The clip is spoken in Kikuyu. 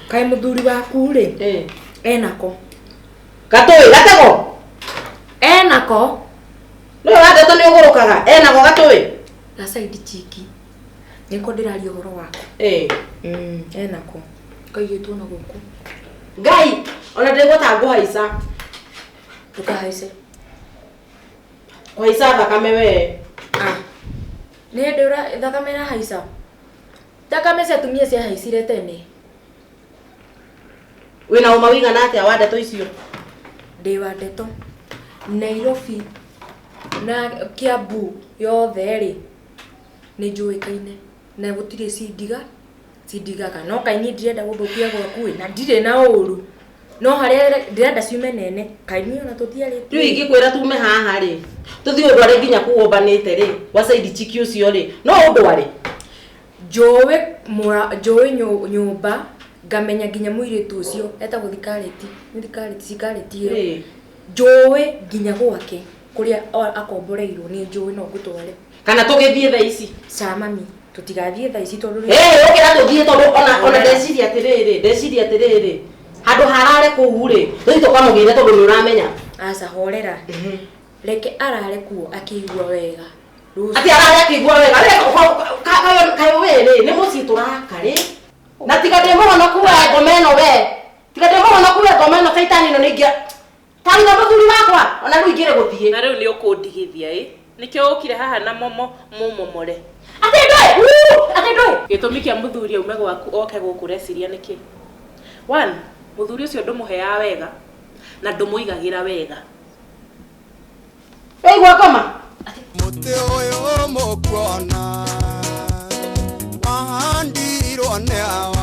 Kaĩ mũthuri waku rĩ enako? Gatũĩ gatego. Enako. Nĩwe wandetwo nĩ ũgũrũkaga enako gatũĩ. Na side chick. Nĩko ndĩraria ũhoro wako. Enako. Kaigĩtwo na gũkũ. Ngai ona ndĩgwo ta ngũhaica. Ndũkahaice. Kũhaica thakame we. Ah. Nĩ hĩndĩ ũra thakame ĩrahaica. Thakame cia atumia ciahaicire tene. Wĩna ũma wĩigana atĩa wa ndeto icio? Ndĩ wa ndeto. Nairobi na Kiambu yothe rĩ, nĩ njũĩkaine na gũtirĩ cindiga cindigaga. No kaĩ niĩ ndirenda gũthũkia gwaku ĩ, na ndirĩ na ũru. No harĩa ndĩrenda ciume nene, kaĩ niĩ ona tũtiarĩtie. Rĩu ingĩkwĩra tume haha rĩ, tũthiĩ ũndware nginya kũu ũmbanĩte rĩ, gwa side chick ũcio rĩ, no ũndware? Njũĩ mũra, njũĩ nyũmba, ngamenya nginya mũirĩtu ũcio etagwo Thikarĩti, nĩ Thikarĩti, Cikarĩti ĩyo. Njũĩ nginya gwake kũrĩa akomboreirwo nĩ njũĩ no ngũtware. Kana tũgĩthiĩ thaa ici? Ca mami, tũtigathiĩ thaa ici tondũ rĩu. Ĩĩ ũkĩra tũthiĩ tondũ ona ona ndeciria atĩrĩrĩ, ndeciria atĩrĩrĩ, handũ harare kũu rĩ, tũthiĩ tũkamũgĩre tondũ nĩ ũramenya. Aca horera. Reke arare kuo akĩigua wega. Rũciũ. Atĩ arare akĩigua wega. We kaĩ we rĩ, nĩ mũciĩ tũraka rĩ. Na tiga ndĩ mũhonoku we ngoma ĩno we. Tiga ndĩ mũhonoku we ngoma ĩno caitani ĩno nĩ ingĩa. Tarutha mũthuri wakwa, ona rĩu ingĩrĩ gũthiĩ. Na rĩu nĩ ũkũndigithia ĩ? Nĩkĩo ũkire haha na momo mũmomore. Atĩ ndũĩ! Wuu! Atĩ ndũĩ! Gĩtũmi kĩa mũthuri aume gwaku oke gũkũ ũreciria nĩkĩ? One, mũthuri ũcio ndũmũheaga wega na ndũmũigagĩra wega. Waigua ngoma? Mũtĩ ũyũ mũkuona wahandirwo nĩ awa.